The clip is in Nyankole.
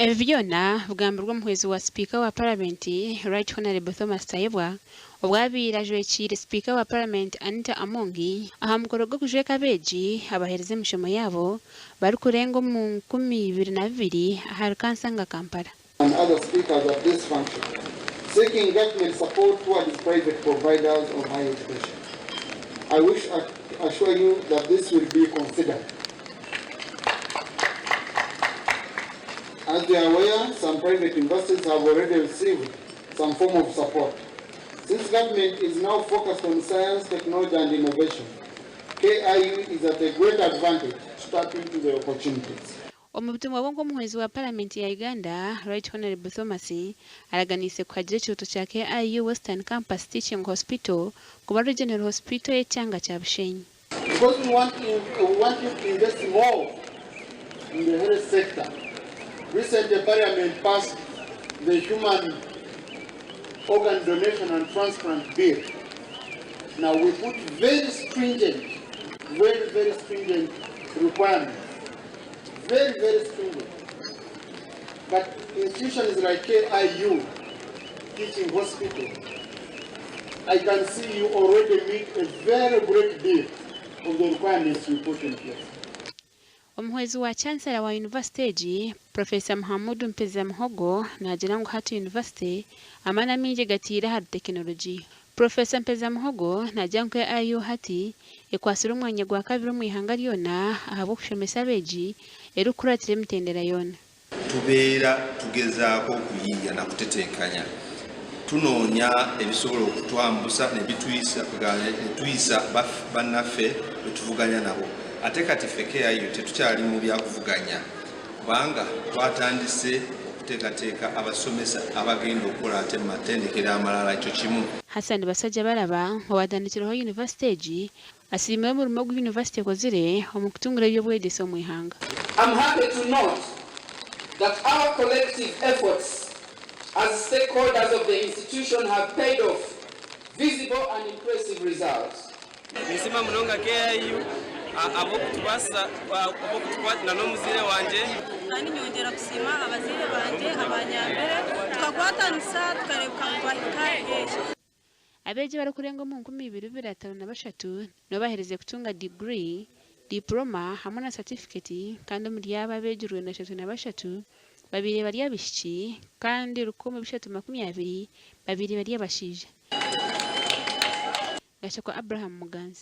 Ebi byona bigambirwe omuhwezi wa Sipiika wa Paramenti, Right Honourable Thomas Tayebwa obu abaire ajwekiire Sipiika wa Paramenti Anita Among aha mukoro gw'okujweka abeegi abaherize emishomo yaabo barikurenga omu 2002 ahari Kansanga Kampala. And other speakers at this function seeking government support towards private providers of higher education. I wish to assure you that this will be considered. As you are aware, some private universities have already received some form of support. Since government is now focused on science, technology and innovation, KIU is at a great advantage to tap into the opportunities. Omu butumwa bwe nk'omuhwezi wa Paramenti ya Uganda, Right Honourable Thomas araganiise kuhagira ekirooto kya KIU Western Campus Teaching Hospital kuba Regional Hospital y'ekyanga kya Bushenyi. Because we want, in, we want you to invest more in the health sector. Recently, Parliament passed the Human Organ Donation and Transplant Bill. Now, we put very stringent, very, very stringent requirements. Very, very stringent. But institutions like KIU, Teaching Hospital, I can see you already meet a very great deal of the requirements we put in place. Omuhwezi wa Chancellor wa yunivasite egi, Professor Muhamudu Mpezamuhogo naagira ngu hati yunivasite amaani amaingi egataire ahari tekinologiya. Professor Mpezamuhogo naagira ngu KIU hati ekwatsire omwanya gwa kabiri omu ihanga ryona ahabw'okushomesa abeegi erikukuratira emitendera yoona. Tubeera tugezaako okuyiiya na kutetenkanya. Tunoonya ebisobola okutwambusa ne bituyisa bannaffe be tuvuganya nabo. Ate kati ffe KIU tetukyali mu bya kuvuganya kubanga twatandise okuteekateeka abasomesa abagenda okukola ate mu matendekero amalala ekyo kimu. Hassan Basajjabalaba owaatandikireho yunivasite egi asiimire omurimo ogu yunivasite ekozire omu kutunguura eby'obwegyese omu ihanga. I'm happy to note that our collective efforts as stakeholders of the institution have paid off visible and impressive results. Ninsiima munonga KIU ahabw'okutubaasisa ahabw'okutukwatira n'omuzaire wangye. Kandi nyongyera kusiima abazaire bangye abanyambire tukakwatanisa tukareebeka ngu twahika haihi. Abeegi abarikurenga omu 2503 nibo baherize kutunga diguri, dipuroma hamwe na satifiketi kandi omuri abo abeegi 903 babaire bari abaishiki kandi 1320 babaire bari abashaija. Gashakwa Abraham Muganzi.